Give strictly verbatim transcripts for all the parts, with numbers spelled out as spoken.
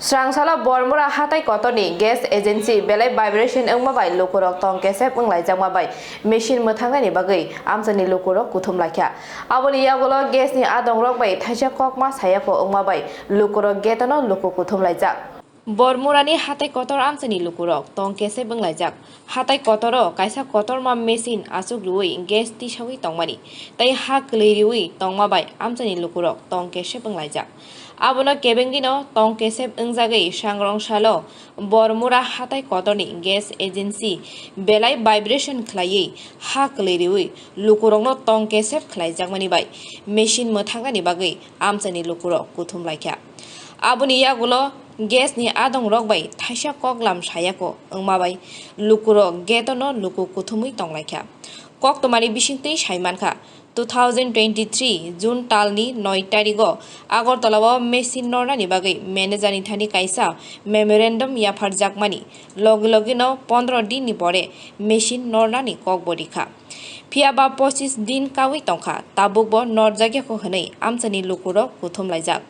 Srangsalo Bormura hatai kotorni gas agency belai vibration wngma bai lukurok tong kesep wnglaijakma bai machine mwthangnani bagwi amchaini lukurok kuthum laikha. Aboni yagulo gas ni adongrok bai thaisa kokma sayako wngma bai lukurok gate-o no luku kuthum laijak. Bormurani hatai kotor amchaini lukurok tong kesep wnglaijak. Hatai kotoro kaisa kotorma machine achuk rwui gas tisaui tongmani tei ha kwlwi riui tongma bai amchaini lukurok tong kesep wnglaijak. Abono kebengwino tong kesep wngjagwi sangrong salo Bormura hatai kotorni gas agency belai vibration khlaiwi ha kwlwi riui lukurokno tong kesep khlaijakmani bai machine mwthangnani bagwi amchaini lukurok kuthum laikha. Aboni yagulo gas ni adongrok bai thaisa koklam sayako wngma bai lukurok gate-o no luku kuthumui tonglaikha. Koktwmani bisingtwi saimankha, two thousand twenty-three June talni noi tarigo Agartala o machine nornani bagwi manager ni thani kaisa memorandum yapharjakmani logi logi no pondro din ni pore machine nornani kokbo rikha. Phiya ba pochis din kaui tongkha, tabuk bo norjakya kho hwnwi amchaini lukurok kuthum laijak.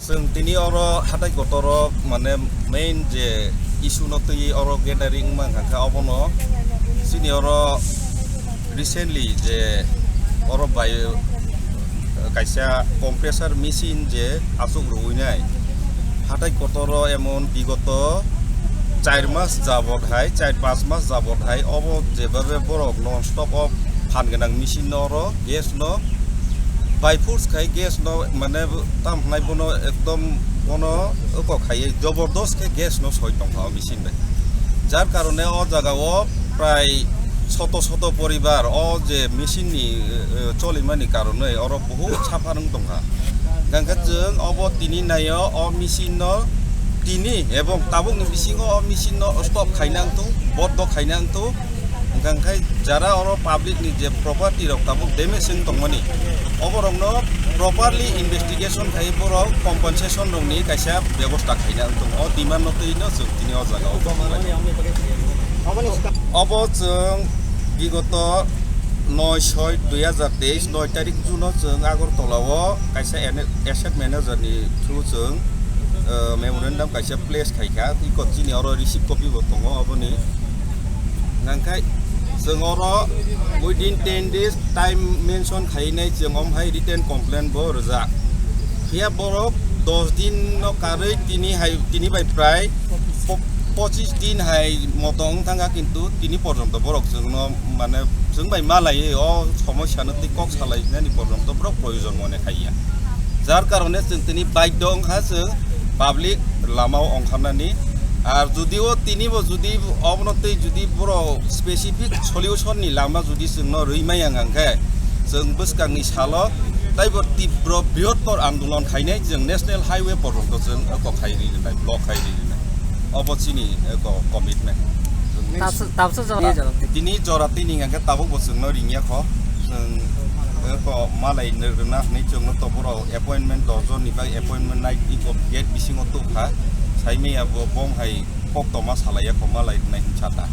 Chwng tini oro hatai kotor o, mane, main je issue no twi oro gathering wngma wngkha khe obono chini oro recently je oro bai, eh, kaisa compressor machine je achuk rwui nai hatai kotor o, emon bigoto char mas jabot hai, char panch mas jabot hai obo jebabe borok non stop o phan gwnang machine no oro gas no by force khai gas no, mane, tam hwnai bono ekdom bono oko khaiwi jobordos khe gas no soi tongkha o machine bai. Jar karone o jaga o prai soto soto poribar o je machine ni, eh, cholimani karone oro bohut suffer wng tongkha. Hwnkhe chwng obo tini naio o machine no tini ebong tabukni bisingo o machine no stop khaina wngthung, bondo khaina wngthung. Hwnkha khe jara oro public ni je property rok tabuk damage wng tongmani, oborokno properly investigation khai borok compensation rokni kaisa bebosta khaina wngthung. O demand no twi no chwng tini o jaga o tongmani. Obo chwng bigoto noi soi dui hazar teis, noi tarik June o chwng Agartala o kaisa ene-, asset manager ni through chwng, eh, memorandum kaisa place khaikha, iko chini oro receipt copy bo tongo oboni. Hwnkhe chwng oro within ten days time mention khainai chwng om hai written complaint bo rwjak. Phiya borok dos din no karwi tini hai, tini bai prai po-, pochis din hai moto wng thangkha, kintu tini porjonto borok chwngno, mane, chwng bai malaiwi o somosya no tei kok salainani porjonto borok proyojon mone khaiya. Jar karone chwng tini baidho wngkha chwng public lama o ongkharnani. Ar judi o tini bo judi obono tei judi borok specific solution ni lama judi chwngno rwi maya hwnkha khe, chwng bwskangni salo taibo tibro brihottor andolon khainai, chwng national highway porjonto chwng kok khai ri rwnai, block khai ri rwnai. Obo chini eko commitment. Tabsa, tabsa jora. Tini jora tini hwnkhe tabuk bo chwngno ringya kho. Chwng eko malai rwna hwnwi chwngno toboro appointment dos jon ni bai appointment nai iko gate bisingo tubkha. Saimaya bo bom hai koktoma salaiya kho malai rwnai hinsa ta.